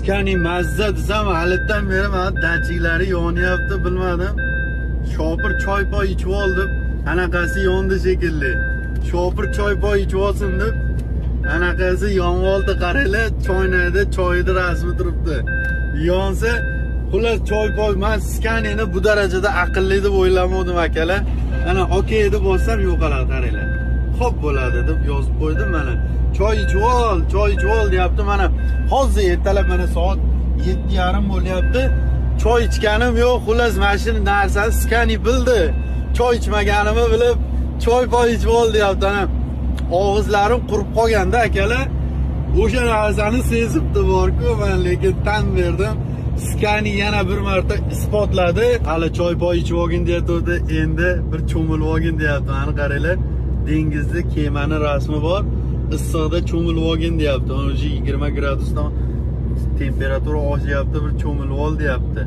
Skani mazza desam, halitdan beri mana datchiklari yonyapti, bilmadim. Shopir choy poy ichib oldim. Anaqasi yondi shekilli. Shopir choy poy ichib olsin deb anaqasi yonib oldi, qaranglar, choynakda choyni rasmi turibdi. Yonsa, xullas choy poy, men Scania'ni bu darajada aqlli deb o'ylamadim akalar. Ana okey deb bossam yo'qoladi, qaranglar. Xo'p bo'ladi deb yozib qo'ydim mana. Choy ichib ol, choy ichib ol deyapti mana. Hozir ertalab mana soat 7:30 bo'lyapti. Choy ichganim yo'q, xullas mana shu narsani Scania bildi. Choy ichmaganimni bilib, choy poy ichib ol deyapti. Ana og'izlarim qurib qolganda akalar, o'sha narsani sezibdi borku, men lekin tan berdim. Scania yana bir marta isbotladi. Hali choy poy ichib olgin deyatdi, endi bir cho'milib olgin deyapti. Mana qaranglar, dengizda kemani rasmi bor. Issiqda cho'milib olgin deyapti. Mana o'sha 20 gradusdan temperatura oshyapti, bir cho'milib ol deyapti.